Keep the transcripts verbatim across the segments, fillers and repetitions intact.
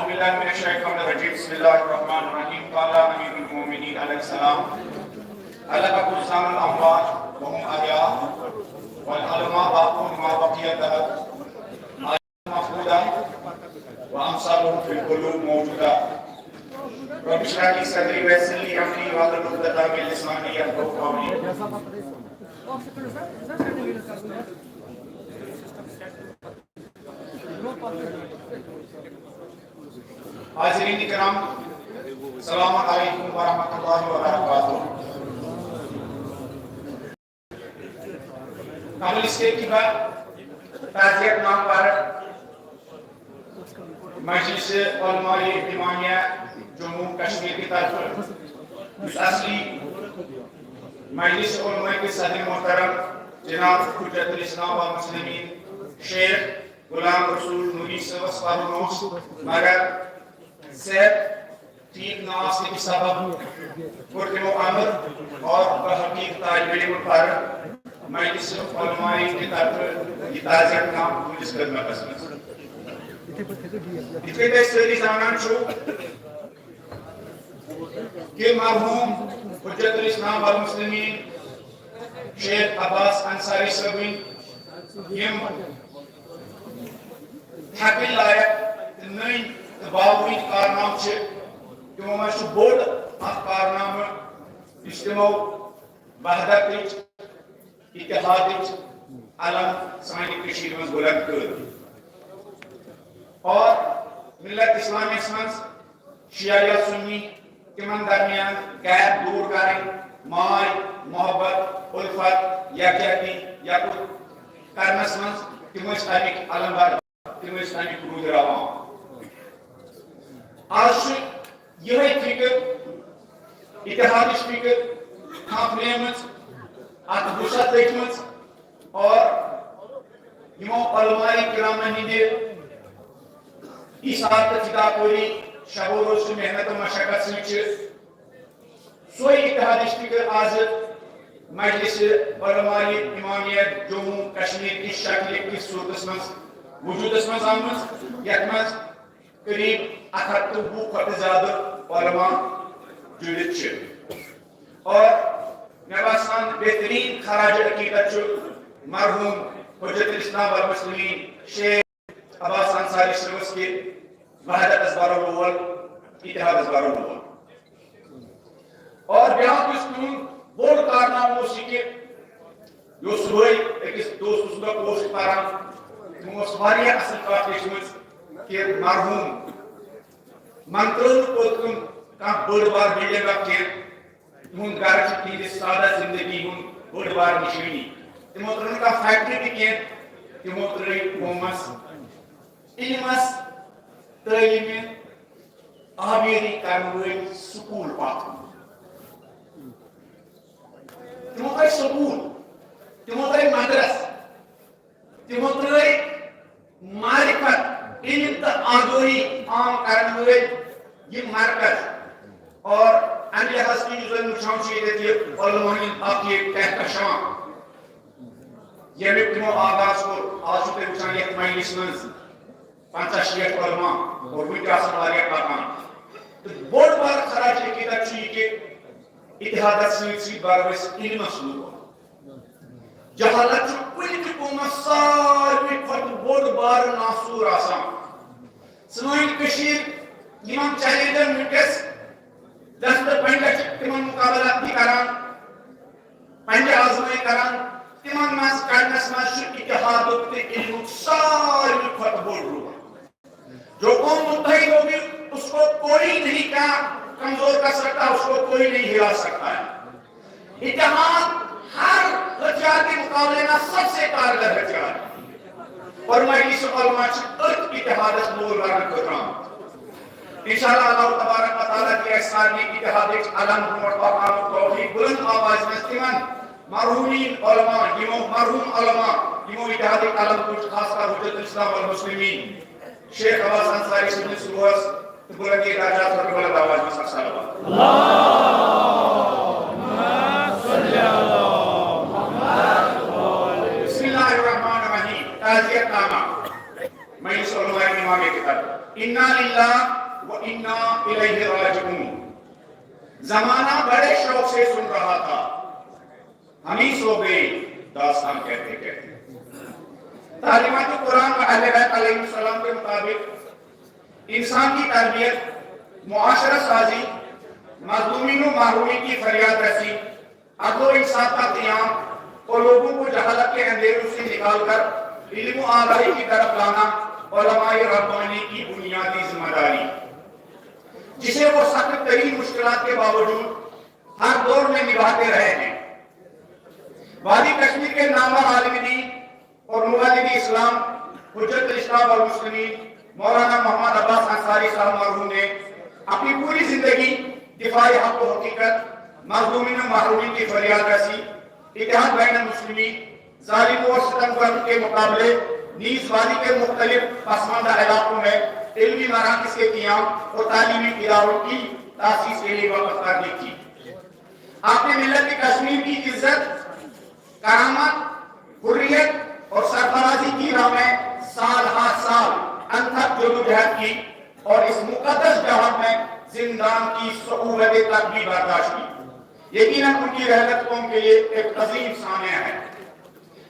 بالله من الشيطان الرجيم. بسم الله الرحمن الرحيم. قال أمير المؤمنين عليه السلام: العلماء رؤوس الأموال وهم أحياء، والعلماء باقون ما بقي الدهر، محفوظا وأمثالهم في القلوب موجودا. رب اشرح لي صدري ويسر لي أمري واحلل عقدة من لساني يفقهوا قولي. حاضرین کرام، السلام علیکم ورحمۃ اللہ وبرکاتہ۔ قبل اس کے کہ بہٕ تعزیت نامہ پرٕ، مجلس علماء امامیہ جموں کشمیر کی طرف، یُس اصلی مجلس علماء کے صدر محترم جناب حجت الاسلام والمسلمین شیخ غلام رسول نوری صٲبس پرُن اوس، مگر صحت ٹھیک نہ آسنہٕ کہِ سبب کوٚر تِمو امر اور بحقیق طالب علم پرٕ مجلس علماء کی طرف یہ تعزیت نامہ تُہنٛدِس خدمتس منٛز۔ یِتھ کٔنۍ أسۍ سٲری زانان چھِو کہ مرحوم حجت الاسلام والمسلمین شیخ عباس انصاری صٲبٕنۍ یِم تھکٕنۍ لایق تہٕ نٔنۍ تہٕ باوٕنۍ کارنامہٕ چھِ، تِمو منٛز چھُ بوٚڑ اکھ کارنامہٕ یُس تِمو وحدتٕچ، اتحادٕچ علم سانہِ کٔشیٖرِ منٛز بُلنٛد کٔر۔ اور ملت اسلامیس منٛز شیعہ یا سنی، تِمن درمیان gap دور کرٕنۍ، ماے، محبت، الفت، یکجہتی، یکوت کرنس منٛز تِم ٲسۍ اَمِکۍ علمبردار، تِم ٲسۍ اَمِکۍ روٗدۍ روان۔ آز چھُ یِہے فکر، اتحادٕچ فکر، تھپھ نیمٕژ، اتھ وُسعت لٔجمٕژ، اور یِمو علماء کرامن ہٕنٛدِ ایثار تہٕ فداکٲری، شب و روز چہِ محنت و مشقت سۭتۍ چھِ سۄے اتحادٕچ فکر آز مجلس علماء امامیہ جموں کشمیر کِس شکلہِ کِس صورتس منٛز وجودس منٛز آمٕژ، یتھ منٛز قریب اکھ ہتھ تہٕ وُہ کھۄتہٕ زیادٕ علماء جُڑِتھ چھِ۔ اور مےٚ باسان بہترین خراج عقیدت چھُ مرحوم حجت الاسلام والمسلمین شیخ عباس انصاری صٲبس کہِ وحدتس برو لول، اتحادس برو لول۔ اور بیٛاکھ یُس تِہُنٛد بوٚڑ کارنامہٕ اوس یہِ کہِ یہِ اوس صُبحٲے أکِس دوستہٕ سُنٛد پوسٹ پران، تِمو ٲس واریاہ اصل کتھ لیچھمٕژ کہِ مرحوم من ترٲو نہٕ پوٚت کُن کانٛہہ بٔڑ بار بلڈنگ اکھ کینٛہہ، تِہُنٛد گرٕ چھُ تِہنٛدِ سادٕ زندگی ہُنٛد بٔڑ بار نِشٲنی۔ تِمو ترٲو نہٕ کانٛہہ فیکٹری تہِ کینٛہہ، تِمو ترٲے قومس علمس، تعلیمہِ آبیٲری کرن وٲلۍ سکوٗل پتھ۔ تِمو ترٲے سکوٗل، تِمو ترٲے مدرس، تِمو ترٲے معرفت، علم تہٕ آگٲہی عام کرن وٲلۍ یِم مرکز۔ اور امہِ لحاظ کہِ یُس زن وٕچھان چھِ ییٚتٮ۪تھ یہِ علماء ہُنٛد اکھ یہِ کہکشان، ییٚمیُک تِمو آغاز کوٚر، آز چھِو تُہۍ وٕچھان یتھ مجلس منٛز پنژاہ شیٹھ علماء اور وٕنہِ تہِ آسن واریاہ پکان۔ تہٕ بوٚڑ بار خراج عقیدت چھُ یہِ کہِ اتحادس سۭتۍ سۭتۍ برو أسۍ علمس لوٗکھ۔ جہالت چھُ کُنہِ تہِ قومس ساروی کھۄتہٕ بوٚڑ بار ناسوٗر آسان۔ سٲنۍ کٔشیٖر یِمن چیلنجن وٕنکیٚس دستہٕ بنڈ چھِ تِمن مقابلہ تہِ کران، پنجہِ آزمٲیی کران، تِمن منٛز کڑنس منٛز چھُ اتحادُک تہٕ علمُک ساروی کھۄتہٕ بوٚڑ رول۔ جو قوم متحد ہوگی، اس کو کوئی نہیں کیا کمزور کر سکتا، اس کو کوئی نہیں ہلا سکتا ہے۔ اتحاد ہر ہتھیار کے مقابلے کا سب سے کارگر ہتھیار ہے۔ اور مجلس علماء چھِ أتھۍ اتحادس مول لاگنہٕ خٲطرٕ آمٕتۍ۔ انشاءاللہ اللہ تبارک و تعالیٰ دِیہِ اَسہِ سارنٕے اتحادٕچ علم برونٛٹھ پکناونُک توفیق بلند آوازِ منٛز تِمن مرحومین علماء، یِمو مرحوم علماء، یِمو اتحادٕکۍ علم تُج، خاص کر حجت الاسلام والمسلمین شیخ عباس انصاری سٕنٛدِس روحس تہٕ بلندی درجات خٲطرٕ بلند آوازِ منٛز اکھ صلوات۔ بسم اللہ الرحمن الرحیم۔ تعزیت نامہ مجلس علماء امامیہ کی طرف۔ انا للہ و انا الیہ راجعون۔ زمانہ بڑے شوق سے سن رہا تھا، ہم ہی سو گئے داستان کہتے کہتے۔ تعلیمات قرآن و اہل بیت علیہ السلام کے مطابق انسان کی تربیت، معاشرہ سازی، مظلومین و محرومین کی فریاد رسی، عدل و انصاف کا قیام اور لوگوں کو جہالت کے اندھیروں سے نکال کر علم و آگاہی کی طرف لانا علماء ربانی کی بنیادی ذمہ داری، جسے وہ سخت ترین مشکلات کے باوجود ہر دور میں نبھاتے رہے ہیں۔ وادی کشمیر کے نامور عالم دین اور مبلغ اسلام، حجت الاسلام والمسلمین مولانا محمد عباس انصاری صاحب مرحوم نے اپنی پوری زندگی دفاع حق و حقیقت، مظلومین و محرومین کی فریاد رسی، اتحاد بین المسلمین، ظالموں اور ستمگروں کے مقابلے نیز وادی کے مختلف پسماندہ علاقوں میں علمی مراکز کے قیام اور تعلیمی اداروں کی تاسیس کے لیے وقف کر دی تھی۔ آپ نے ملت کشمیر کی عزت، کرامت، حریت اور سرفرازی کی راہ میں سال ہر سال انتھک جدوجہد کی اور اس مقدس جہاد میں زندان کی صعوبتیں تک بھی برداشت کی۔ یقیناً ان کی رحلت قوم کے لیے ایک عظیم سانحہ ہے۔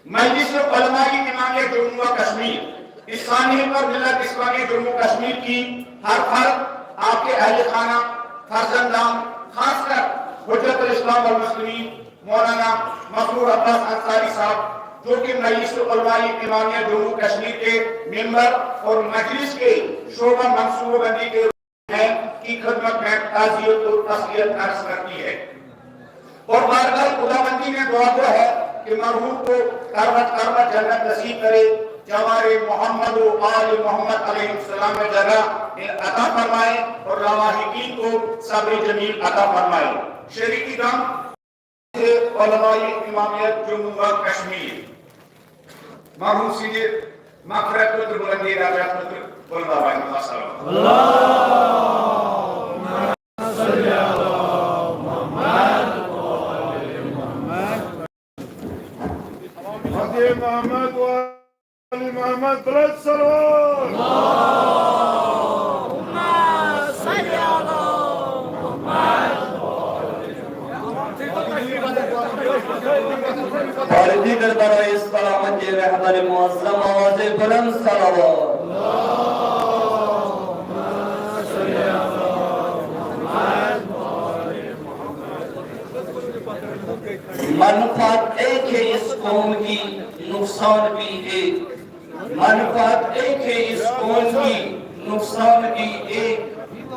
مجلس علماء امامیہ جموں و کشمیر، اس سانحے پر ملت اسلامی جموں و کشمیر کی ہر فرد، آپ کے اہل خانہ، فرزندان، خاص کر حجت الاسلام والمسلمین مولانا مسرور عباس انصاری صاحب، جو کہ مجلس علماء امامیہ جموں و کشمیر کے ممبر اور مجلس کے شعبہ منصوبہ بندی کے ہیں، کی خدمت میں تعزیت و تسلیت عرض کرتی ہے اور بار بار خداوندی میں دعا گو ہے کہ مرحوم کو کروٹ کروٹ جنت نصیب کرے، جوار محمد و آل محمد علیہ السلام میں جگہ عطا فرمائے اور لواحقین کو صبر جمیل عطا فرمائے۔ شریک غم علماء امامیہ جموں و کشمیر، مرحوم سٕنٛدِ مغفرت خٲطرٕ، بلندی درجات خٲطرٕ بُلاوان۔ السلام۔ محمد و آل محمد، بلند صلوات۔ خالدی در برای سلامتی رهبر معظم آواز بلند صلوات۔ منفعت ایک ہے اس قوم کی، نقصان بھی ایک۔ منفعت ایک ہے اس قوم کی، نقصان بھی ایک۔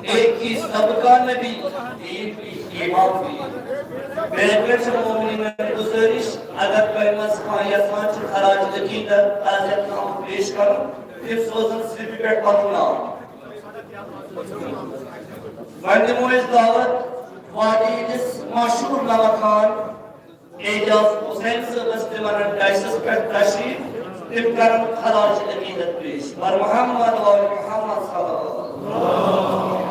ایک ہی سب کا نبی، دین بھی، ایمان بھی۔ میانہِ پٮ۪ٹھ چھِ مومنیٖنَن گُزٲرِش، اگر تۄہہِ منٛز کانٛہہ یژھان چھُ خراج عقیدت تعزیت نامہٕ پیش کرُن، تِم سوزن صرف پٮ۪ٹھ پنُن ناو۔ وۄنۍ دِمو أسۍ دعوت وادی ہٕنٛدِس مشہوٗر نوحہٕ خوان اعجاز حسین صٲبس تہِ ونن ڈائسس پٮ۪ٹھ تشریف، تِم کرن خراج عقیدت پیش۔ بر محمد و آل محمد صلی اللہ علیہ وسلم۔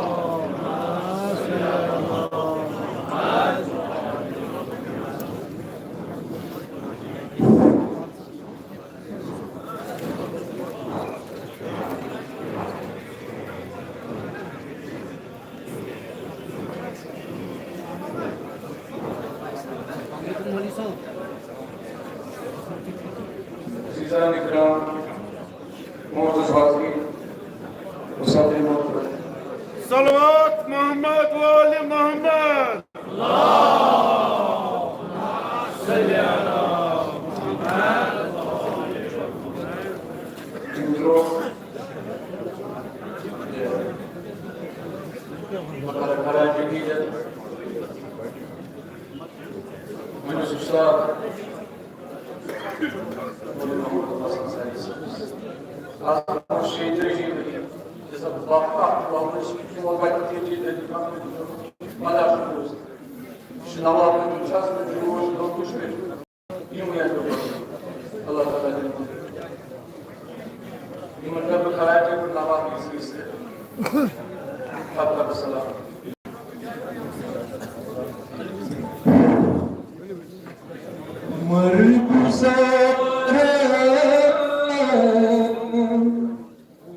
عزیزان اکرام، معزز حاضرین، اساتذہ محترم۔ صلوات محمد و آل محمد۔ میٲنِس اُستاد مولوی محمد عباس انصاری صٲبس۔ آز برونٛہہ شیٚیہِ تٲجی ؤری، یُس زن باپتھ محمد یوسف چون وتہِ تیزی تہٕ مدد چھُ۔ یہِ چھُ نواب محمد شاہ صٲب جوش، لوٚگ وٕچھ مےٚ۔ یِم یتھ اللہ تعالیٰ دِنۍ۔ یِمن کَرٕ بہٕ خیال، یِمن نواب یُس یُس۔ پتہٕ کَرٕ بہٕ سلام۔ مرگزار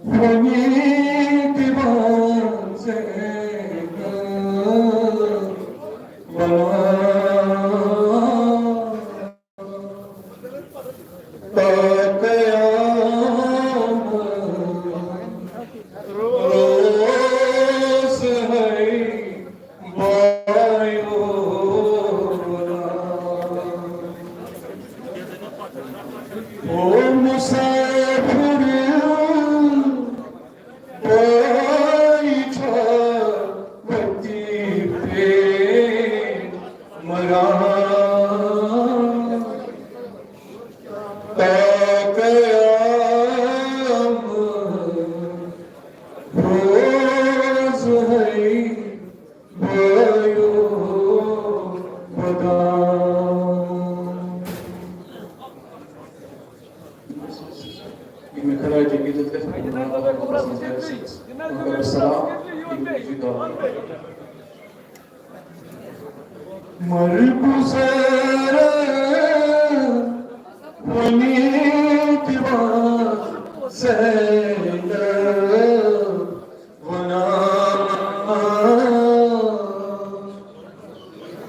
فانی روز ہے بایو، او مسافر، بای چھا وتی پے مران۔ تا قیام روز ہے بایو بدان۔ یہِ مےٚ خراج عقیدت گژھِ، بہٕ دِمہٕ ناو بدل، بہٕ گژھٕ نہٕ گرِ سۭتۍ۔ وۄنۍ کَرٕ سلام، یہِ مےٚ چھُ دعا۔ مرگزر ونی دیوان سینہ ونان،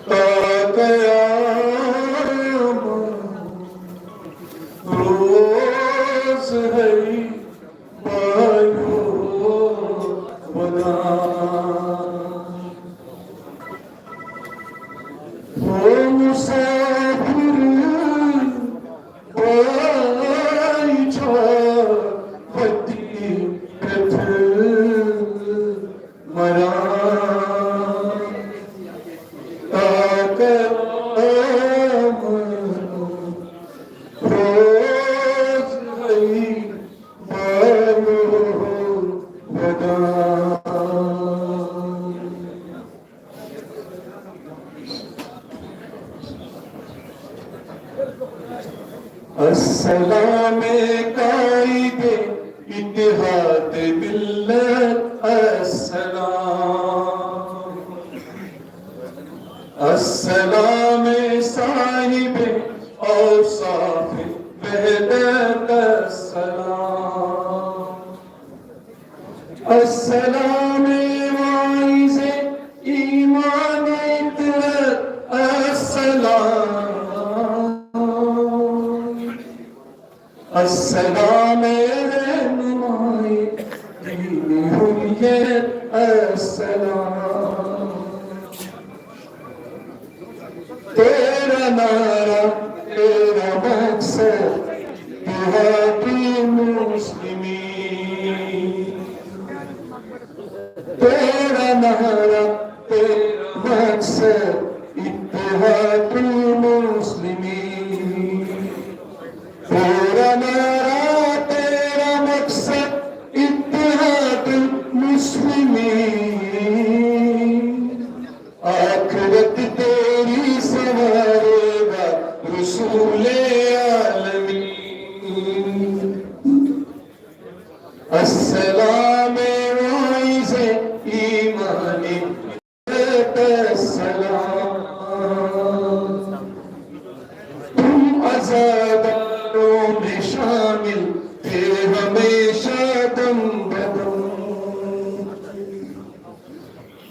تا قیام روز ہے بایو ودان۔ او مسافر، بای چھا وتی پتھ مران۔ تا قیام روز ہے بایو ودان۔ السلام قائد اتحاد ملت السلام۔ السلام صاحب اوصاف وحدت السلام۔ السلام واعظ ایمان عترت السلام۔ السلام رہنمائے دین حریت السلام۔ تیرا نعرہ، تیرا مقصد، اتحاد مسلمین۔ تیرا نعرہ، تیرا مقصد، اتحاد مسلمین۔ تیرا نعرہ، تیرا مقصد، اتحاد مسلمین۔ آخرت تیری سنوارے گا رسول عالمین۔ السلام واعظ ایمان السلام۔ تم عزاداروں میں شامل تھے ہمیشہ دم بدم۔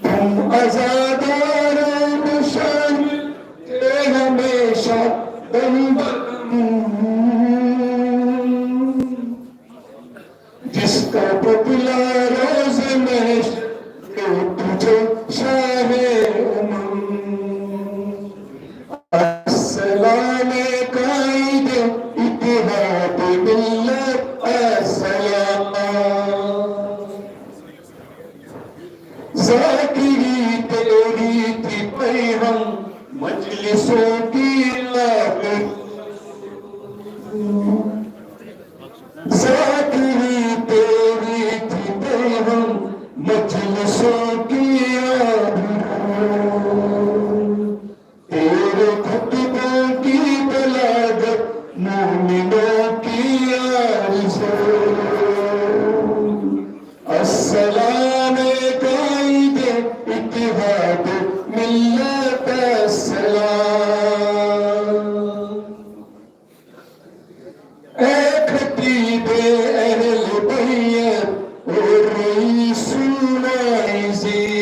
تم عزاداروں میں شامل تھے ہمیشہ دم بدم۔ جس کا بدلہ روز محشر میں تجھے شاہ امم۔ السلام قائد اتحاد ملت السلام۔ ذاکری تیری تھی پیہم مجلسوں کی آبرو۔ ذاکری تیری تھی پیہم مجلسوں کی آبرو۔ تیرے خطبوں کی بلاغت مومنوں کی آرزو۔ السلام قائد اتحاد ملت السلام۔ اے خطیب اہل بیت اور رئیس الواعظین۔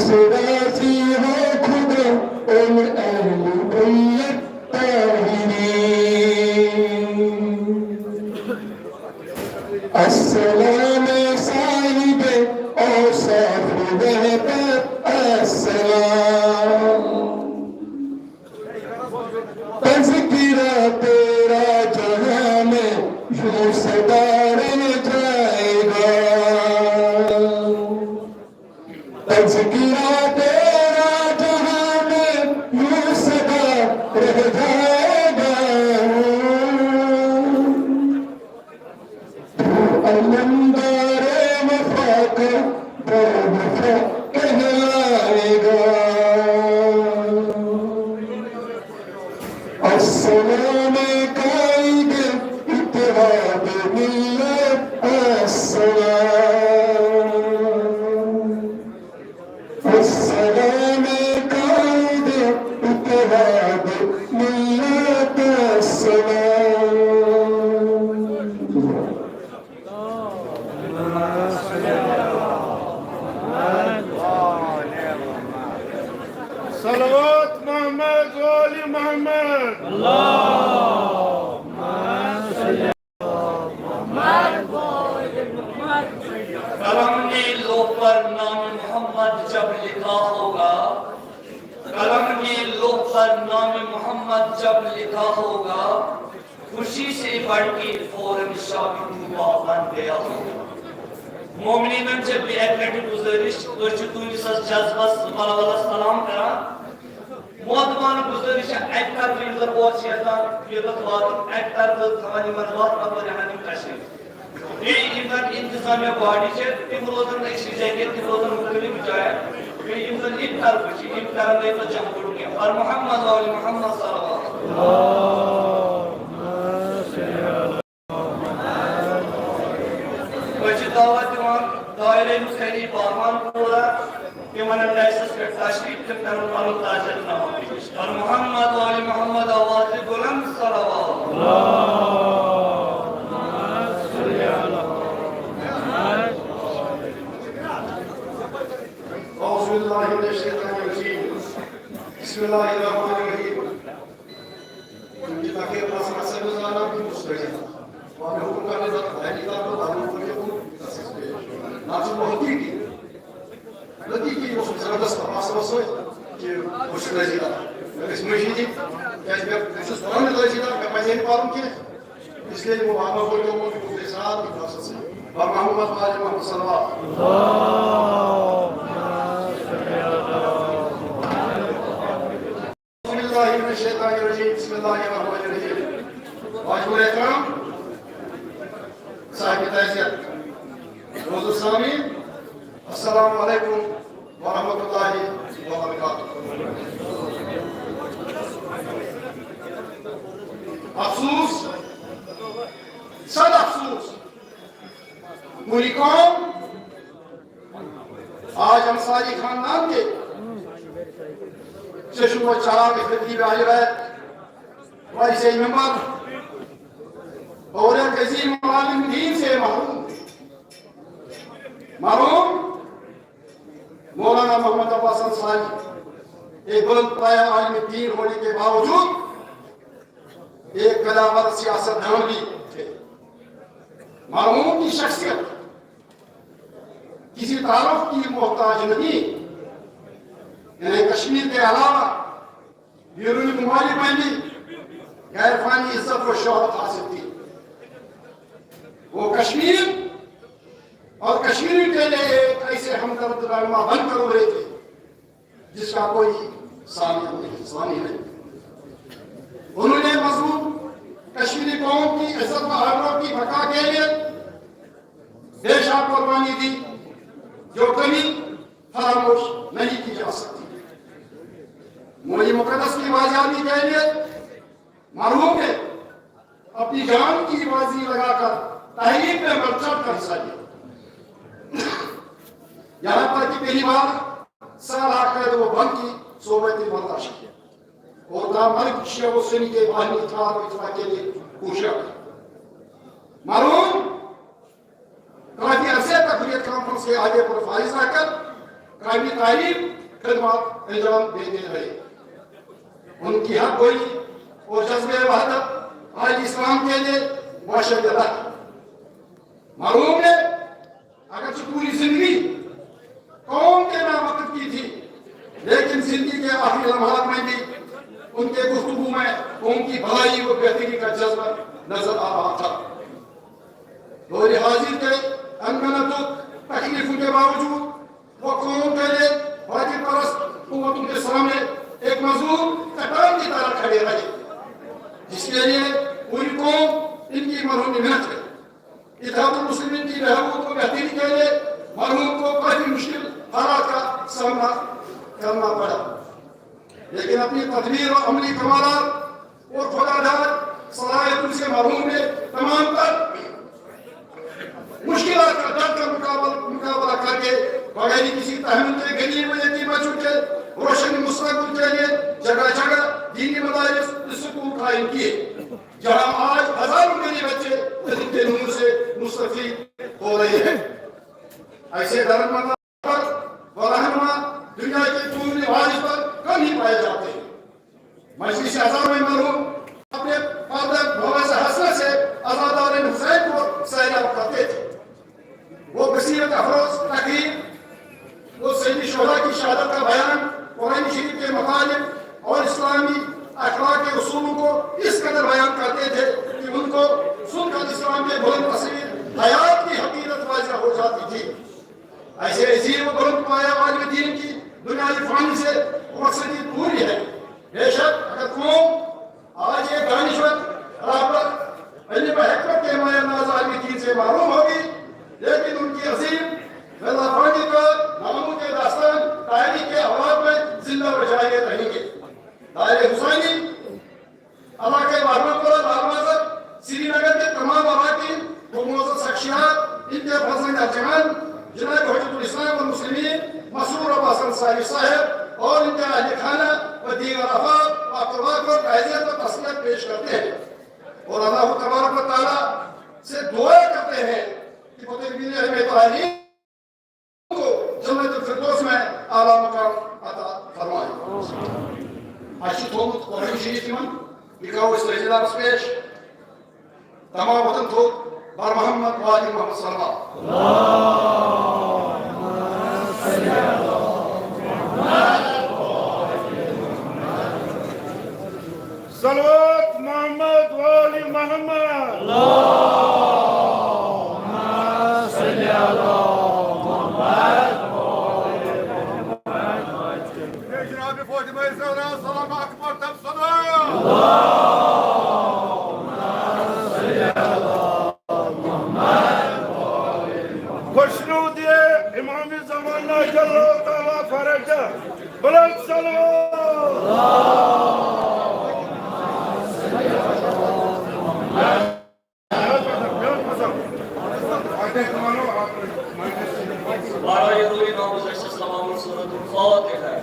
سے راضی ہو خدا، ان اہل بیت طاہرین۔ السلام صاحب اوصاف وحدت، السلام۔ تذکرہ تیرا جہاں میں یوں سدا رہ جائے گا۔ تذکرہ تیرا جہاں میں یوں سدا رہ جائے گا۔ علمدار وفا کا در وفا کہلائے گا۔ السلام قائد اتحاد ملت، السلام۔ السلام قائد اتحاد ملت، السلام۔ صلوات محمد و آل محمد۔ قلم نے لوح پر نام محمد جب لکھا ہوگا، قلم نے لوح پر نام محمد جب لکھا ہوگا، خوشی سے بڑھ کے فوراً شاہ بھی طوبیٰ بن گیا ہوگا۔ مومنینن چھِ بیٚیہِ اَکہِ لَٹہِ گُزٲرِش، أسۍ چھِ تُہٕنٛدِس اَتھ جذبس، ولولس سلام کران۔ محترمانہٕ گُزٲرِش چھِ اَکہِ طرفہٕ یِم زَن اورٕ چھِ یَژھان یوٚتَتھ واتُن، اَکہِ طرفہٕ تھاوان یِمَن وَتھ اَپٲرۍ اَنٕنۍ کشیٖر۔ بیٚیہِ یِم زَن انتظامیہ باڈی چھِ، تِم روزَن أکسٕے جایہِ کینٛہہ، تِم روزَن مُختٔلِف جایَن۔ بیٚیہِ یِم زَن یِم طرفہٕ چھِ، یِم کَرَن نہٕ ییٚتہِ جمع کینٛہہ۔ پر محمد و آل محمد صلوات۔ أسۍ چھِ دعوت دِوان دایرہ حسینی بہمان پورہ، تِمن ڈیسس پٮ۪ٹھ تشریف، تِم کرن پنُن تعزیت نامہ پیش۔ اور محمد و آل محمد آواز بلند صلوات۔ اعوذ باللہ من الشیطان الرجیم۔ بسم اللہ الرحمن الرحیم۔ چونکہ تقریر رس رس میں زانان کی مستقل۔ اور حکم کرنے تک بھائی کا تو بھائی کو یہ کو نہ تو بہت ہی کی۔ نتی کی وہ زبردست پاس رس ہوئے کہ خوش رضی دا۔ اس مجید کیا میں اس قرآن رضی دا، میں پہلے پاروں کے۔ اس لیے وہ بابا کو جو وہ کے ساتھ بھی پاس سے۔ اور محمد علی محمد صلوات۔ اعوذ باللہ من الشیطان الرجیم، بسم اللہ الرحمن الرحیم۔ واجب الاحترام صاحب تعزیت، معزز سامعین، السلام علیکم ورحمۃ اللہ وبرکاتہ۔ افسوس، صد افسوس، پوری قوم آج انصاری خاندان کے چشم و چراغ خطیب اہل بیت، رئیس ممبر اور ایک عظیم عالم دین سے محروم، محروم مولانا محمد عباس انصاری ایک بلند پایہ عالم دین ہونے کے باوجود ایک قدآور سیاست دان بھی تھے۔ مرحوم کی شخصیت کسی تعارف کی محتاج نہیں۔ انہیں کشمیر کے علاوہ بیرون ممالک میں بھی غیر فانی عزت و شہرت حاصل تھی۔ وہ کشمیر اور کشمیریوں کے لیے ایک ایسے ہمدرد رہنما بن کر ابھرے تھے جس کا کوئی ثانی نہیں، ثانی نہیں۔ انہوں نے مظلوم کشمیری قوم کی عزت و آبرو کی بقا کے لیے بے شک قربانی دی، جو کبھی فراموش نہیں کی جا سکتی۔ مودی مقدس کی بازیابی کے لیے مرحوم نے اپنی جان کی بازی لگا کر تحریک میں بڑھ چڑھ کر حصہ لیا۔ یہاں تک کہ پہلی بار سال آ کر وہ بند کی صحبت برداشت کیا اور تا مرگ شیعہ و سنی کے باہمی اتحاد و اتفاق کے لیے کوشاں۔ مرحوم کافی عرصے تک حریت کانفرنس کے عہدے پر فائز رہ کر قائم تعلیم خدمات انجام دیتے رہے۔ ان کی ہم گوئی اور جذبہ وحدت آج اسلام کے لیے واشد رہا۔ مرحوم نے اگرچہ پوری زندگی قوم کے نام وقف کی تھی، لیکن زندگی کے آخری لمحات میں بھی ان کے گفتگو میں قوم کی بھلائی و بہتری کا جذبہ نظر آ رہا تھا۔ دور حاضر کے انگنت و تکلیفوں کے باوجود وہ قوم کے لیے باقی پرست قوتوں کے سامنے ایک مضبوط چٹان کی طرح کھڑے رہے، جس کے لیے پوری قوم ان کی مرہون منت ہے۔ اتحاد المسلمین کی بہبود و بہتری کے لیے مرحوم کو کافی مشکل حالات کا سامنا کرنا پڑا، لیکن اپنی تدبیر و عملی کمالات اور خدا داد صلاحیتوں سے مرحوم نے تمام تر مشکلات کا ڈٹ کر مقابل مقابلہ کر کے بغیر کسی تحمل کے غریب و یتیم بچوں کے روشن مستقبل کے لیے جگہ جگہ دینی مدارس اسکول قائم کیے، جہاں آج ہزاروں غریب بچے علم کے نور سے مستفید ہو رہے ہیں۔ ایسے درد مندر و رہنما دنیا کے پوری رواج پر کم ہی پائے جاتے ہیں۔ مجلس اعظم میں مرحوم اپنے پردہ موعظہ حسنہ سے عزاداران حسین کو سیراب کرتے تھے۔ وہ بصیرت افروز تقریر، وہ سید شہدا کی شہادت کا بیان، قرآن شریف کے مطالب اور اسلامی اخلاق کے اصولوں کو اس قدر بیان کرتے تھے کہ ان کو سن کر اسلام کے بلند تصویر حیات کی حقیقت واضح ہو جاتی تھی۔ ایسے عظیم و بلند پایہ عالم دین کی دنیاوی فانی سے رخصتی پوری ہے۔ بے شک اگر قوم آج ایک دانشور، رہبر، علم و حکمت کے مایہ ناز عالم دین سے محروم ہوگی، لیکن ان کی عظیم و لافانی کا ناموں کے داستان تاریخ کے اوراق میں زندہ و جاری رہیں گے۔ دائرہ حسینی علاقہ بہرمپورہ، لال بازار، سری نگر کے تمام اراکین، وہ معزز شخصیات، ان کے فرزند ارجمند جناب حجت الاسلام والمسلمین مسرور عباس انصاری صاحب اور ان کے اہل خانہ و دیگر افراد و اقربا کو تعزیت و تسلیت پیش کرتے ہیں اور اللہ تبارک و تعالیٰ سے دعا کرتے ہیں کہ فقیر بن اہم طاہرین کو جنت الفردوس میں اعلیٰ مقام عطا فرمائے۔ اَسہِ چھُ تھوٚومُت قرآن شریف یِمن، یہِ کرو أسۍ تُہنٛدِ لفظ پیش۔ تمام وطن تھوٚو بر محمد وآل محمد صلی اللہ۔ صلوات محمد وآل محمد۔ جناب فاطمہ زہرا سلام اکبر تب صلوات۔ خوشنودی امام زمانہ جل اللہ تعالیٰ فرجہ۔ بلند صلوات۔ بارہ یدوی نام سورة الفاتحة۔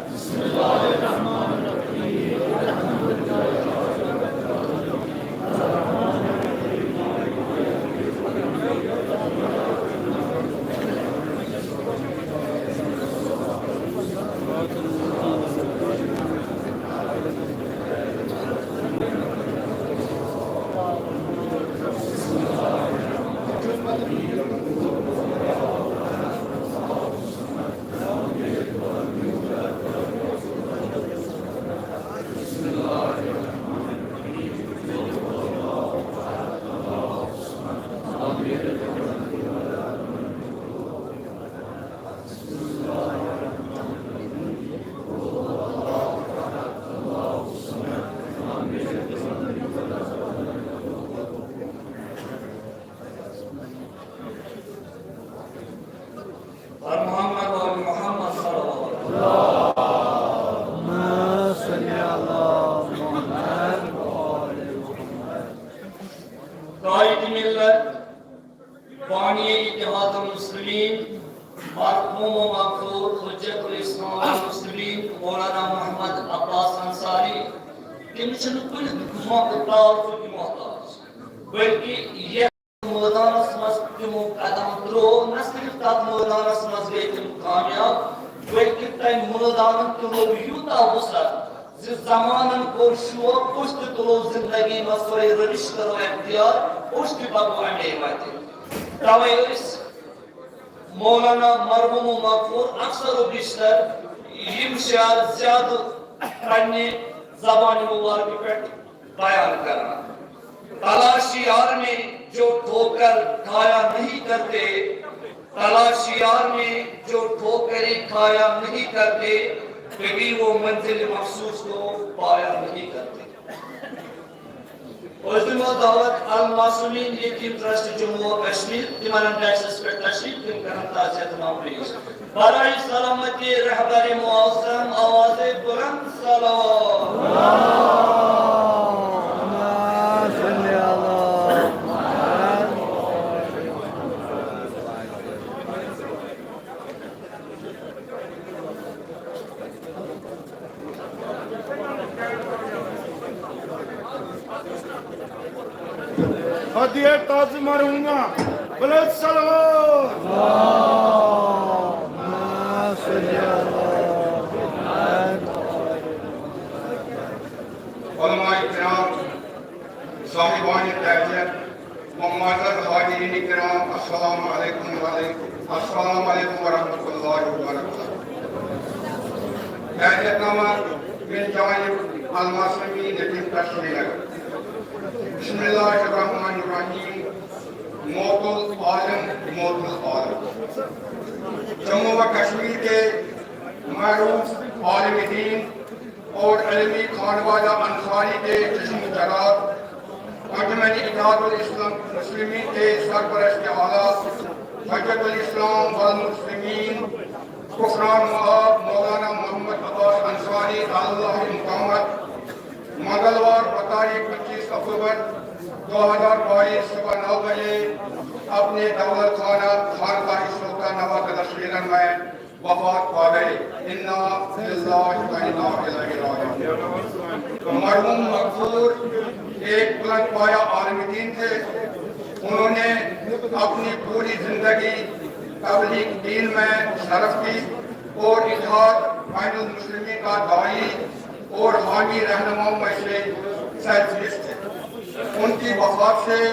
اور محمد اور محمد صلی اللہ علیہ وسلم۔ قائد ملت، بانی اتحاد المسلمین، مرحوم و مغفور حجت الاسلام والمسلمین مولانا محمد عباس انصاری، تٔمِس چھُنہٕ کُنہِ دُشمن تہٕ تعارفُک محتاج، بلکہِ یتھ مٲدانس منٛز تِمو قدم ترٛوو، نہ صرف تتھ مٲدانس منٛز گٔے تِم کامیاب، بلکہ تمہِ مٲدانُک تہِ لوٚب یوٗتاہ وُسعت زِ زمانن کوٚر شوق، أسۍ تہِ تُلو زندگی منٛز سۄے روش، کرو اختیار، أسۍ تہِ پکو امے وتہِ۔ توے ٲسۍ مولانا مرحوم مغفور اکثر و بیشتر یِم شعر زیادٕ پننہِ زبانہِ مبارکہِ پٮ۪ٹھ بیان کران۔ تلاش یار میں جو ٹھوکر کھایا نہیں کرتے، تلاش یار میں جو ٹھوکریں کھایا نہیں کرتے، کبھی وہ منزل مخصوص کو پایا نہیں کرتے۔ أسۍ دِمو دعوت المعصومین یتیم ٹرسٹ جموں و کشمیر، تِمن انڈیکسس پٮ۪ٹھ تشریف، تِم کرن تعزیت نامہ پیش۔ برائے سلامتی رہبر معظم، آواز بلند صلوات۔ ہدیہ تعظیم مرحومہ، بلند صلوات۔ علماء کرام، صاحبان تربیت، و معزز حاضرین کرام، السلام علیکم وعلیکم، السلام علیکم ورحمۃ اللہ وبرکاتہ۔ تربیت نامہ من جانب المعصومین یتیم ٹرسٹ سرینگر۔ بسم اللہ الرحمن الرحیم۔ موت العالم، موت العالم۔ جموں و کشمیر کے معروف عالم دین اور علمی خانوادہ انصاری کے چشم و چراغ، انجمن اتحاد الاسلام مسلمین کے سرپرست اعلیٰ، حجت الاسلام والمسلمین، کفران مآب مولانا محمد عباس انصاری، اللہ مقامت، منگلوار بتاریخ پچیس اکتوبر دو ہزار بائیس صبح نو بجے اپنے دولت خانہ خانقاہ سلطان نواب سرینگر میں وفات پا گئے۔ انا للہ و انا الیہ راجعون۔ مرحوم مغفور ایک بلند پایہ عالم دین تھے۔ انہوں نے اپنی پوری زندگی تبلیغ دین میں صرف کی اور اتحاد بین المسلمین کا داعی اور حامی رہنماؤں میں سے سرفہرست تھے۔ ان کی وفات سے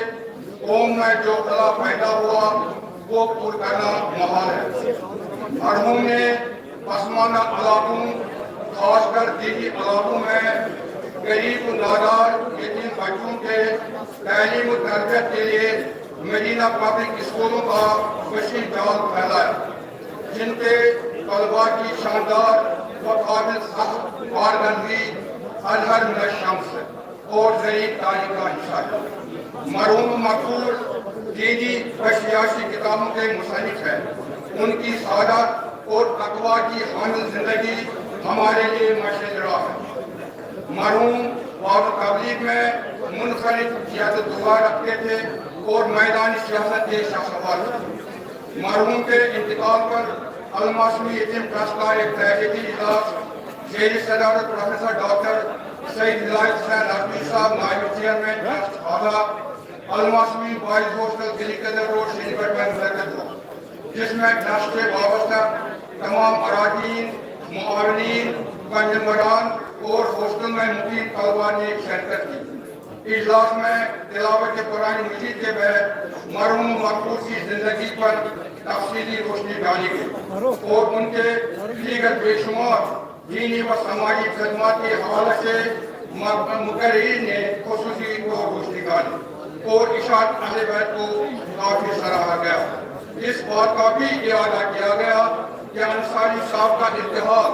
قوم میں جو خلا پیدا ہوا، وہ پُر کرنا محال ہے۔ مرحوم نے پسماندہ علاقوں، خاص کر دیہی علاقوں میں غریب و نادار یتیم بچوں کے تعلیم و تربیت کے لیے مدینہ پبلک اسکولوں کا وسیع جال پھیلایا، جن کے طلباء کی شاندار و قابل فخر کارکردگی اظہر من الشمس ہے اور ذریعہ تعلیم کا حصہ ہے۔ مرحوم مغفور دینی و سیاسی کتابوں کے مصنف ہیں۔ ان کی سادہ اور تقویٰ کی حامل زندگی ہمارے لیے مشعل راہ ہے۔ مرحوم وعظ و تبلیغ میں منفرد جہت و دعا رکھتے تھے اور میدان سیاست کے شاہ سوار تھے۔ مرحوم کے انتقال پر المعصومین یتیم ٹرسٹ کا ایک تحقیقی اجلاس زیر صدارت پروفیسر ڈاکٹر سید ہدایت حسین ندوی صاحب، نائب چیئرمین ٹرسٹ خواجہ، المعصومین بوائز ہاسٹل گلی قدر روڈ سرینگر میں منعقد ہوا، جس میں ٹرسٹ سے وابستہ تمام اراکین، معاونین، ممبران اور ہاسٹل میں مقیم طلباء نے شرکت کی۔ اجلاس میں تلاوت قرآن مجید کے بعد مرحوم مغفور کی زندگی پر تفصیلی روشنی ڈالی گئی اور ان کے دیگر بے شمار دینی و سماجی خدمات کے حوالے سے م-، مقررین نے خصوصی طور روشنی ڈالی اور اشاعت اہل بیت کو کافی سراہا گیا۔ اس بات کا بھی اعادہ کیا گیا کہ انصاری صاحب کا انتقال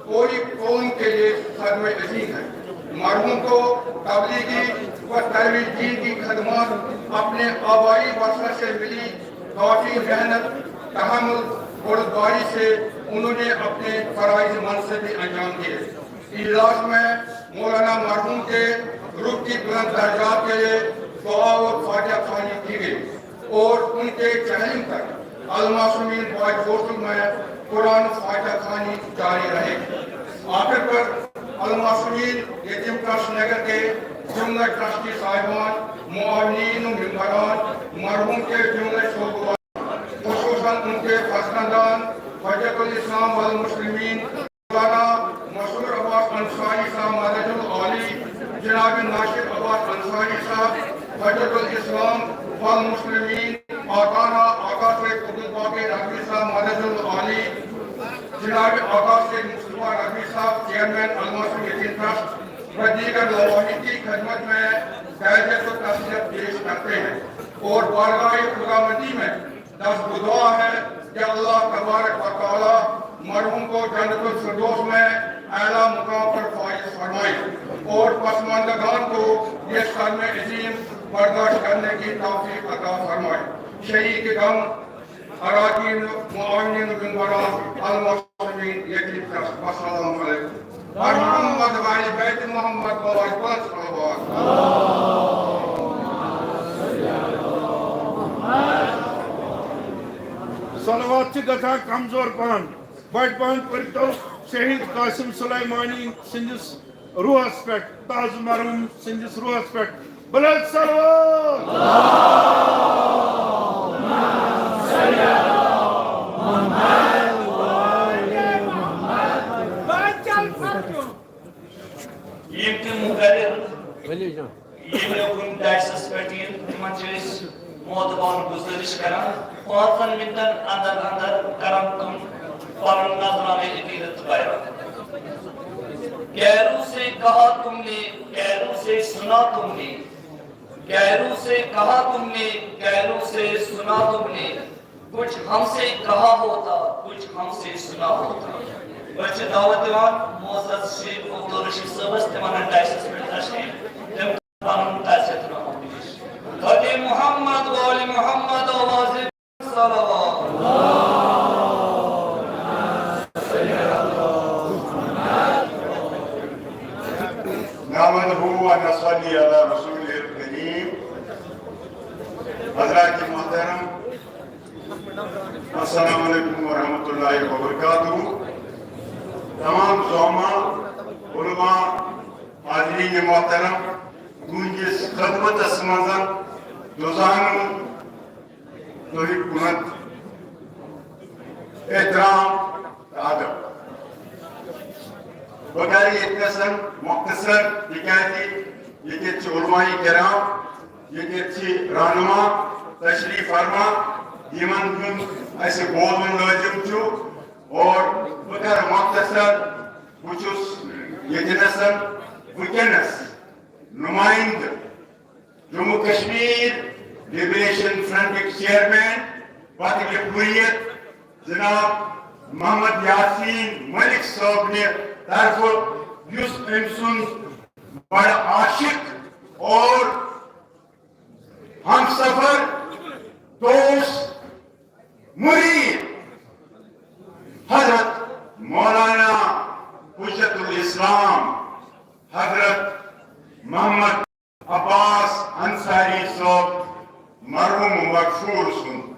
پوری قوم کے لیے صدمہ عظیم ہے۔ مرحوم کو تبلیغی و ترویج دین کی خدمات، اپنے آبائی ورثہ سے ملی کافی محنت، تحمل، بردباری سے انہوں نے اپنے فرائض منصب بھی انجام دیے۔ اجلاس میں مولانا مرحوم کے روح کی بلند درجات کے لیے دعا اور فاتحہ خوانی کی گئی اور ان کے جہلم تک المعصومین بوائز ہاسٹل میں قرآن فاتحہ خوانی جاری رہے۔ آخر پر المعصومین یتیم ٹرسٹ نگر کے جملہ ٹرسٹی صاحبان، معاونین و ممبران، مرحوم کے جملہ شوکوان، خصوصاً ان کے فرزندان، حجت الاسلام والمسلمین، مولانا مشہور عباس انصاری صاحب مدد العالی، جناب ناشد عباس انصاری صاحب، حجت الاسلام والمسلمین، آقانا آقا سید عبدالباقی نقوی صاحب مدد العالی، جناب آقا سید مصطفیٰ نقوی صاحب، چیئرمین المعصوم یتیم ٹرسٹ و دیگر لواحق کی خدمت میں تعزیت و تسلیت پیش کرتے ہیں اور بارگاہ خداوندی میں دست دعا ہے کہ اللہ تبارک و تعالی مرحوم کو جنت الفردوس میں اعلیٰ مقام پر فائز فرمائے اور پسماندگان کو یہ صدمہ عظیم برداشت کرنے کی توفیق عطا فرمائے۔ شریک غم اراکین معاونین بن برا المسلمین یتیم ٹرسٹ۔ السلام علیکم۔ محمد و آل بیت محمد و آل بیت صلوات۔ صلوات چھِ گژھان کمزور پہن۔ بڑِ پہن پٔرۍتو شہید قاسم سلیمانی سٕنٛدِس روحس پٮ۪ٹھ، تازٕ مرحوم سٕنٛدِس روحس پٮ۪ٹھ بلند صلوات۔ یِم تہِ مُقرر ؤلِو جناب۔ یِم یوکُن ڈائسس پٮ۪ٹھ یِن، تِمن چھِ أسۍ معتبر گُزٲرِش کران، پانٛژن منٹن اندر اندر کرن تِم پنُن نذرانہ عقیدت بیان۔ کیرو سے کہا تم نے، کیرو سے سنا تم نے، کیرو سے کہا تم نے، کیرو سے سنا تم نے، کچھ ہم سے کہا ہوتا، کچھ ہم سے سنا ہوتا۔ بہٕ چھُس دعوت دِوان معزز شیخ عبدالرشید صٲبس، تِمن ڈائسس پٮ۪ٹھ تشریف، تِم پنُن تعزیت نامہ پیش۔ خطیب محمد و آل محمد آواز صلوات۔ نحمده ونصلي على رسوله الكريم۔ حضرات محترم، السلام علیکم ورحمۃ اللہ وبرکاتہ۔ تمام زعما، علماء، حاضرین محترم، تُہنٛدِس خدمتس منٛز دوزانو تُہنٛدِ کُنتھ احترام تہٕ ادب۔ بہٕ کرٕ ییٚتہِ نَس مۄختصر، تِکیازِ ییٚتہِ چھِ علماء کرام، ییٚتہِ چھِ رہنما تشریف فرما، یِمن ہُنٛد اَسہِ بولُن لٲزِم چھُ۔ اور بہٕ کرٕ مۄختصر، بہٕ چھُس ییٚتہِ نَس وٕنکیٚنَس نُمٲیِندٕ جموں کشمیر لبریشن فرنٹٕکۍ چیئرمین بدر پوریت جناب محمد یاسین ملک صٲبنہِ طرفہٕ، یُس أمۍ سُنٛد بڑٕ عاشق اور ہمسفر، دوست، مرید حضرت مولانا حجت الاسلام حضرت محمد عباس انصاری صٲب مرحوم مغفور سُنٛد،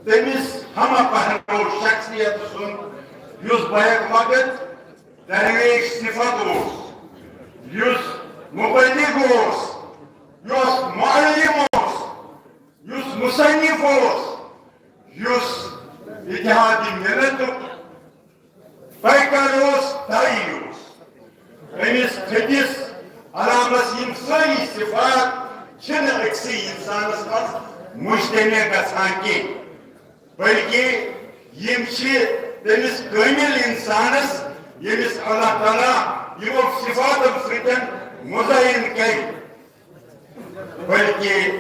تٔمِس ہمہ پہلو شخصیت سُنٛد، یُس بیک وقت درویش صفت اوس، یُس مبلغ اوس، یُس معلم اوس، یُس مصنف اوس، یُس اتحاد ملتُک پیکر اوس، داعی اوس۔ أمِس تھٔدِس علامس یِم سٲری صفات چھِنہٕ أکسٕے انسانس منٛز مجتمع گژھان کینٛہہ، بلکہ یِم چھِ تٔمِس کٲمِل انسانس، ییٚمِس اللہ تعالیٰ یِمو صفاتو سۭتۍ مزین کرِ۔ بلکہ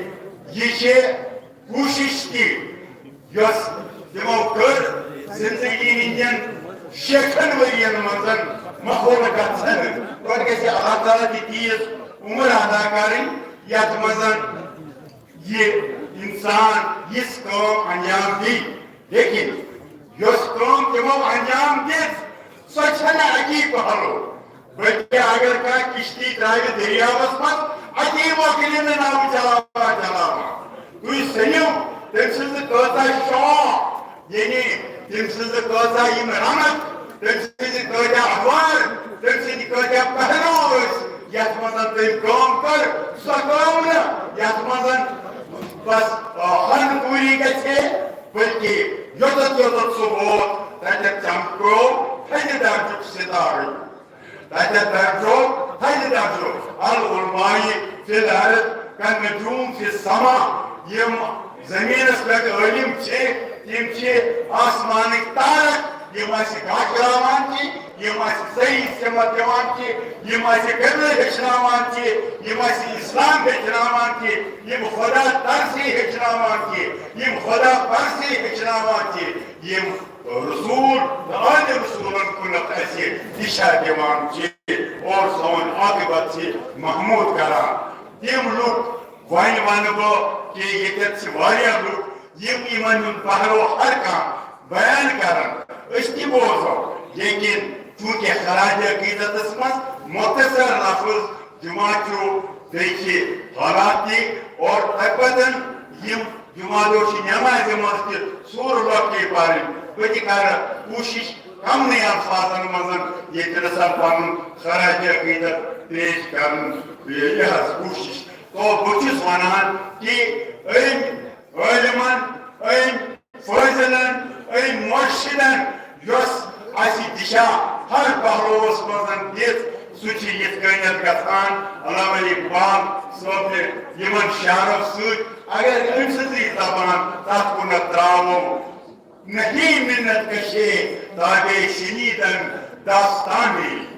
یہِ چھِ کوٗشِش تہِ، یۄس تِمو کٔر زندگی ہٕنٛدٮ۪ن شیٹھن ؤرین منٛز ماحول گژھن، پتہٕ گژھِ اللہ تعالیٰ تہِ تیٖژ عمر عطا کرٕنۍ، یتھ منٛز یہِ انسان یِژھ کٲم انجام دی۔ لیکن یۄس کٲم تِمو انجام دِژ، سۄ چھنہٕ اکی پہلو، بلکہ اگر کانٛہہ کشتی ترٛاوِ دٔریاوس منٛز، اتی مۄکلہِ نہٕ ناوٕ چلاوان چلاوان۔ تُہۍ سٔنِو تٔمۍ سٕنٛز کۭژاہ شوق، یعنی تٔمۍ سٕنٛز کۭژاہ یِم رنگ، تٔمۍ سٕنٛدِ کۭتیاہ اخبار، تٔمۍ سٕنٛدِ کۭتیاہ پہلو ٲسۍ، یتھ منٛز تٔمۍ کٲم کٔر، سۄ کٲم نہٕ یتھ منٛز بس، آ، ہن پوٗری گژھِ ہے، بلکہ یوٚتتھ یوٚتتھ سُہ ووت، تتٮ۪تھ چمکو تھدِ درجُک ستارٕ۔ تتٮ۪تھ درجو، تتہِ درجو العلماء فی الارض کالنجوم فی السماء۔ یِم زمینس پٮ۪ٹھ عٲلم چھِ، تِم چھِ آسمانٕکۍ تارک، یِم اسہِ گاشراوان چھِ، یِم اسہِ صحیح سمت دِوان چھِ، یِم اسہِ قبلہٕ ہیٚچھناوان چھِ، یِم اسہِ اسلام ہیٚچھناوان چھِ، یِم خدا ترسی ہیٚچھناوان چھِ، یِم خدا پرسی ہیٚچھناوان چھِ، یِم رسول تہٕ آل رسولن کُنتھ اسہِ دِشا دِوان چھِ اور سون عاقبت چھِ محمود کران۔ تِم لُکھ، وۄنۍ ونہٕ بہٕ کہِ ییٚتٮ۪تھ چھِ واریاہ لُکھ، یِم یِمن ہُنٛد پہلو ہر کانٛہہ بیان کرن، أسۍ تہِ بوزو، لیکن چونکہ خراج عقیدتس منٛز مختصر لفظ جمعہ چھُ، بیٚیہِ چھِ حالات تہِ، اور تَمہِ پتہٕ یِم جمعہ دۄہ چھِ نٮ۪مازِ منٛز تہِ سورٕ لۄکٹے پرٕنۍ۔ بہٕ تہِ کرٕ کوٗشِش کمنٕے الفاظن منٛز ییٚتہِ نَسَن پنُن خراج عقیدت پیش کرنٕچ یہِ حظ کوٗشِش۔ تو بہٕ چھُس ونان کہِ أمۍ عٲلمن، أمۍ فٲضلن، أمۍ مرشدن، یۄس اسہِ دِشا ہر پہلوس منٛز دِژ، سُہ چھُ یِتھ کٔنٮ۪تھ گژھان علامہ اقبال صٲب تہِ یِمن شعرو سۭتۍ۔ اگر أمۍ سٕنٛزٕے زبان تتھ کُنتھ تراوو، نہیں منت کشے تاب شنیدن داستان میری،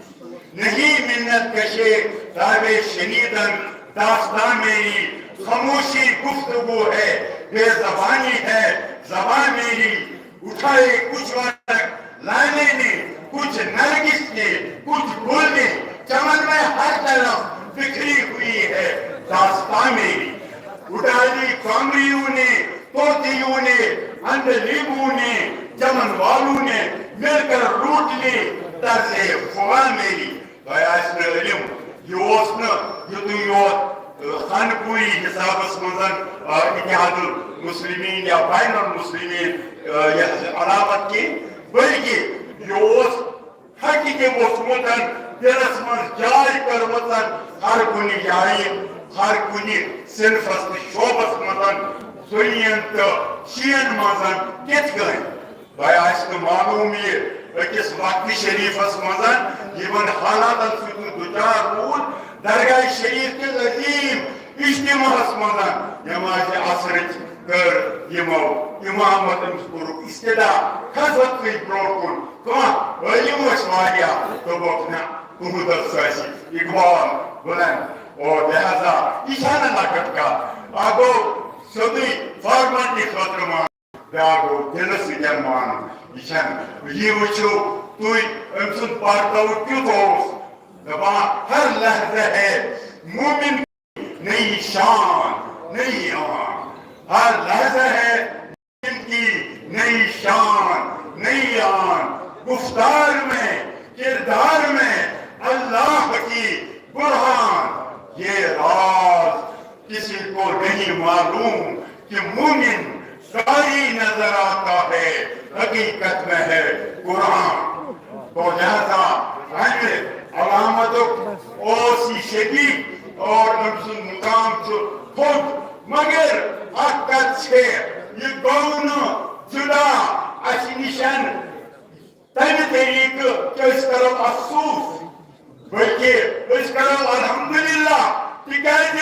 نہیں منت کشے تاب شنیدن داستان میری، خاموشی گفتگو ہے، بے زبانی ہے زبان میری۔ اٹھائے کچھ ورق لانے نے، کچھ نرگس کے، کچھ گل نے، چمن میں ہر طرف بکھری ہوئی ہے داستان میری۔ اٹھا لی کامریوں نے، طوطیوں نے، عندلیبوں نے، چمن والوں نے مل کر لوٹ لی طرز فغاں میری۔ تۄہہِ آسہِ نہٕ علم، یہِ اوس نہٕ یُتُے یوت، ٲ، خانقوہی حسابس منٛز، ٲ، اتحاد المسلمین یا بین المسلمین، ٲ، یہِ حظ علامت کینٛہہ، بلکہِ یہِ اوس تھکہِ تہِ ووٚتھمُت، دِلس منٛز جاے کٔرمٕژ ہر کُنہِ جایہِ، ہر کُنہِ صنفس تہٕ شعبس منٛز، سُنین تہٕ شین منٛز کِتھ کٔنۍ۔ تۄہہِ آسہِ نہٕ معلوم یہِ أکِس وقتِ شریٖفس منٛز یِمن حالاتن سۭتۍ دُچار روٗد درگاہ شریٖف کِس عظیٖم اجتماعس منٛز نمازِ عصرٕچ کٔر یِمو اِمامت، أمِس کوٚرُکھ استدعا، کھسوکھ تُہۍ برٛونٛٹھ کُن۔ کانٛہہ عٲلِم ٲسۍ واریاہ، دوٚپُکھ، نہ، تُہُنٛد ہسا آسہِ اقبال بلند۔ اور لہذا یہِ چھَنہٕ لۄکٕٹ کتھ، اکھ گوٚو سیوٚدُے فارملٹی خٲطرٕ مان، بیٛاکھ گوٚو دِلہٕ سۭتۍ مانُن۔ یہِ چھَنہٕ، یہِ وٕچھِو تُہۍ، أمۍ سُنٛد پرتوٕ کیُتھ اوس۔ دَپان، ہر لحظہ ہے مومن کی نئی شان، نئی آن۔ ہر لحظہ ہے مومن کی نئی شان، نئی آن۔ گفتار میں، کردار میں اللہ کی برہان۔ یہ راز کسی کو نہیں معلوم کہ مومن قاری نظر آتا ہے، حقیقت میں ہے قرآن۔ تو لہذا امہِ علامتُک اوس یہِ شدید اور أمۍ سُنٛد مقام چھُ تھوٚد، مگر اکھ کتھ چھے، یہِ گوٚو نہٕ جدا اسہِ نِشن۔ تمہِ طریقہٕ کہِ أسۍ کرو افسوس، بلکہِ أسۍ کرو الحمدللہ، تِکیازِ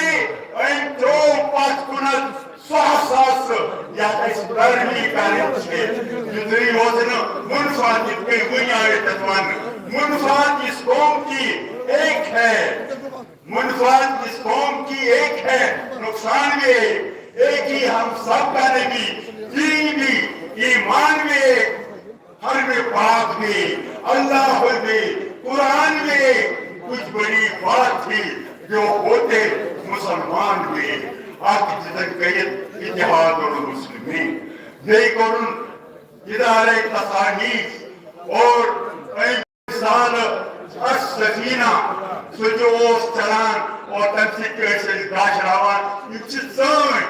أمۍ ترٛوو پتھ کُنتھ سُہ احساس یتھ أسۍ پیروی کرٕنۍ چھِ۔ یُتُے یوت نہٕ منفعت، یِتھ کٔنۍ وُنۍ آو ییٚتٮ۪تھ وننہٕ، منفعت اس قوم کی ایک ہے، منفعت اس قوم کی ایک ہے، نقصان بھی ایک ہی، ہم سب کا نبی، دین بھی، ایمان بھی ایک، حرم پاک میں، اللہ میں، قرآن میں کچھ بڑی بات تھی، جو ہوتے مسلمان میں، اکھ دِژٕن کٔرِتھ اتحاد المسلمین۔ بیٚیہِ کوٚرُن ادارہ تصانیف اور أمۍ رسالہ السفینہ، سُہ تہِ اوس چلان اور تَمہِ سۭتۍ تہِ ٲسۍ أسۍ گاشراوان۔ یِم چھِ سٲنۍ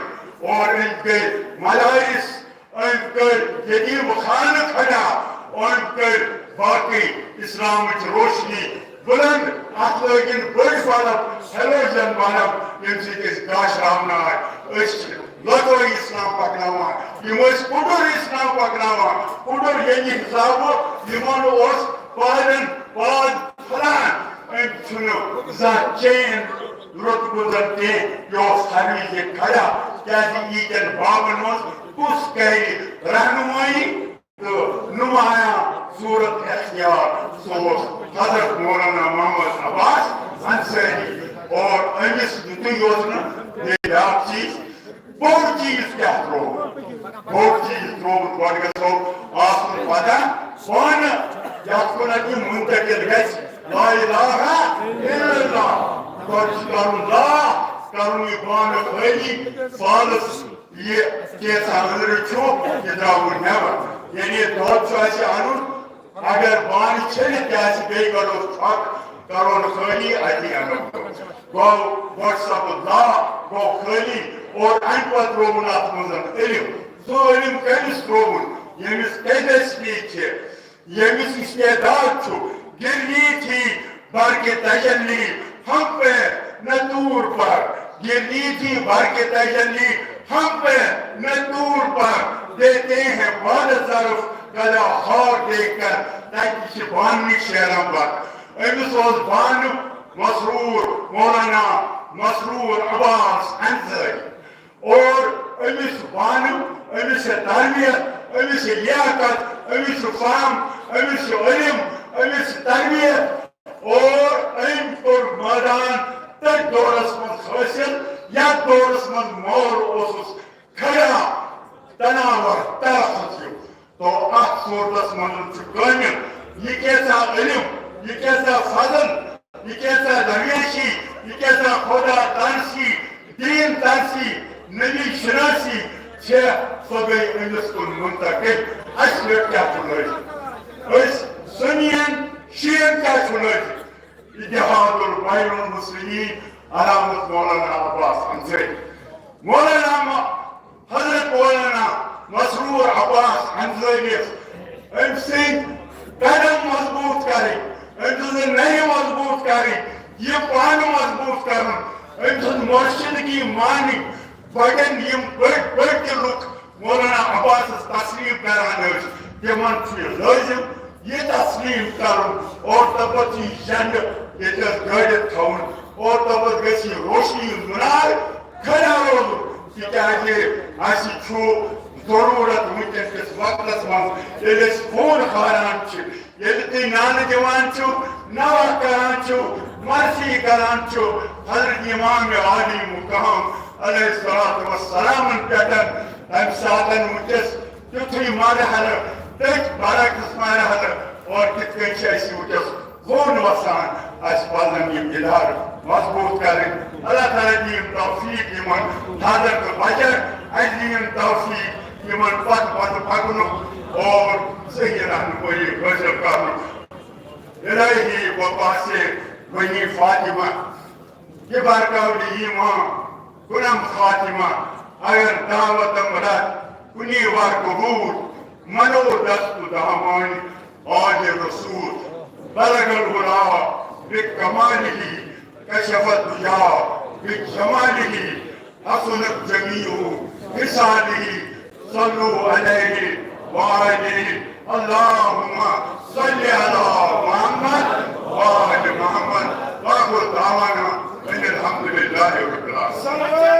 اور أمۍ کٔرۍ مدارس، أمۍ کٔرۍ یتیم خانہ کھڑا، أمۍ کٔرۍ باقٕے اسلامٕچ روشنی بلند۔ اتھ لٲگِن بٔڑۍ بلب، ہیلوجن بلب، ییٚمہِ سۭتۍ أسۍ گاشراونہٕ آے۔ أسۍ چھِ لۄکوے اسلام پکناوان، یِم ٲسۍ کُڈُر اسلام پکناوان۔ کُڈُر ییٚمہِ حسابہٕ یِمن اوس پادن پاد پھلان، أمۍ چھُنہٕ زانٛہہ چین روٚٹمُت کینٛہہ۔ یہِ اوس ہر وِزِ کھڑا، کیازِ ییٖتٮ۪ن بابن منٛز کُس کرِ رہنمٲیی؟ تہٕ نمایاں صورت اختیار، سُہ اوس حضرت مولانا محمد عباس انصاری۔ اور أمِس یُتُے یوت نہٕ، بیٚیہِ بیٛاکھ چیٖز، بوٚڑ چیٖز کیٛاہ ترٛووُن؟ بوٚڑ چیٖز ترٛووُن، گۄڈٕ گژھو آسُن پتہ پانہٕ یَتھ کُنَتھ یہِ منتقل گژھِ، لا الہ الا اللہ۔ گۄڈٕ چھُ کَرُن لا، کَرُن یہِ بانہٕ خٲلی، فالس۔ یہِ کینٛژھا أنٛدرٕ چھُ، یہِ درٛاوُن نٮ۪بر۔ یعنی دۄد چھُ اَسہِ اَنُن، اگر بانہٕ چھٔلِتھ تہِ آسہِ، بیٚیہِ کَڑوس ژھۄکھ، کَرون خٲلی، اَتی اَنو دۄد۔ گوٚو گۄڈٕ سَپُد لا، گوٚو خٲلی، اور اَمہِ پَتہٕ ترٛووُن اَتھ منٛز علم۔ سُہ علم کٔمِس ترٛووُن؟ ییٚمِس کیپیسٹی چھِ، ییٚمِس استعداد چھُ۔ گرنی تھی بر کے تجلی ہم پہ نہ طور پر، گرنی تھی بر کے تجلی ہم پہ نہ طور پر، دیتے ہیں بال ظرف گلا ہار دیکھ کر۔ تَتہِ چھِ بانہٕ شیران پتہٕ۔ أمِس اوس بانہٕ مسرور، مولانا مسرور عباس انصاری۔ اور أمِس چھُ بانہٕ، أمِس چھِ تربیت، أمِس چھِ لیاقت، أمِس چھُ فہم، أمِس چھُ علم، أمِس چھِ تربیت۔ اور أمۍ کوٚر مٲدان تٔتھۍ دورس منٛز حٲصِل، یتھ دورس منٛز مول اوسُس کھڑا، تناور، طاقت ہیوٗ۔ تو اتھ صورتس منٛز چھُ کٲمِل یہِ کیٛاہ سا علم، یہِ کیٛاہ سا فضل، یہِ کیٛاہ سا درویشی، یہِ کیٛاہ سا خدا ترسی، دین ترسی، نبی شناسی چھےٚ، سۄ گٔے أمِس کُن منتقل۔ اَسہِ پٮ۪ٹھ کیٛاہ چھُ لٲزِم؟ أسۍ سُنین شیعن کیٛاہ چھُ لٲزِم؟ اتحاد البین المسلمین علامت مولانا عباس انصاری۔ مولانا م-، حضرت مولانا مسرور عباس انصاری یس، أمۍ سٕنٛدۍ قدم مضبوط کرٕنۍ، أمۍ سٕنٛز نرِ مضبوط کرٕنۍ، یہِ پانہٕ مضبوط کرُن، أمۍ سٕنٛز مرشدگی مانٕنۍ۔ بڑٮ۪ن یِم بٔڑۍ بٔڑۍ تہِ لُکھ مولانا عباسس تسلیم کران ٲسۍ، تِمن چھُ یہِ لٲزِم یہِ تسلیم کرُن اور تَتھ پتہٕ چھُ یہِ جنڈٕ ییٚتہِ حظ گٲڑِتھ تھاوُن اور تَتھ پتہٕ گژھِ یہِ روشنی ہُنٛد مُنار کھڑا روزُن، تِکیازِ اَسہِ چھُ ضروٗرت وٕنکیٚن کِس وقتس منٛز، ییٚلہِ أسۍ خوٗن خاران چھِ، ییٚلہِ تُہۍ نعرٕ دِوان چھِو، نوحہٕ کران چھِو، مرثی کران چھِو، حضرت امام عالی مقام علیہ الصلوۃ والسلامن پٮ۪ٹھ، تَمہِ ساتن وٕنکیٚس تیُتھُے مرحلہٕ، تٔتھۍ برعکس مرحلہٕ، اور کِتھ کٔنۍ چھِ اَسہِ وٕنکیٚس خوٗن وسان، اَسہِ پَزَن یِم اِدارٕ مضبوٗط کَرٕنۍ۔ اللہ تعالیٰ دِیِن توفیٖق یِمَن حضرت بَچَن، اَسہِ دِیِن توفیٖق یِمَن پَتہٕ پَتہٕ پَکنُک اور صحیح رہنمٲیی حٲصِل کَرنُک۔ الٰہی وپاس بنی فاطمہ، ببرکات ایمان کنم خاتمہ، اگر دعوتم رد کنی ور قبول، منو دست دامن آل رسول، بلغ العلا بکماله، کشف الضیا بجماله، حسنت جمیع خصاله، صلوا علیہ وآلہ۔ اللہم صل علی محمد وآل محمد۔ وآخر دعوانا ان الحمد للہ رب العالمین۔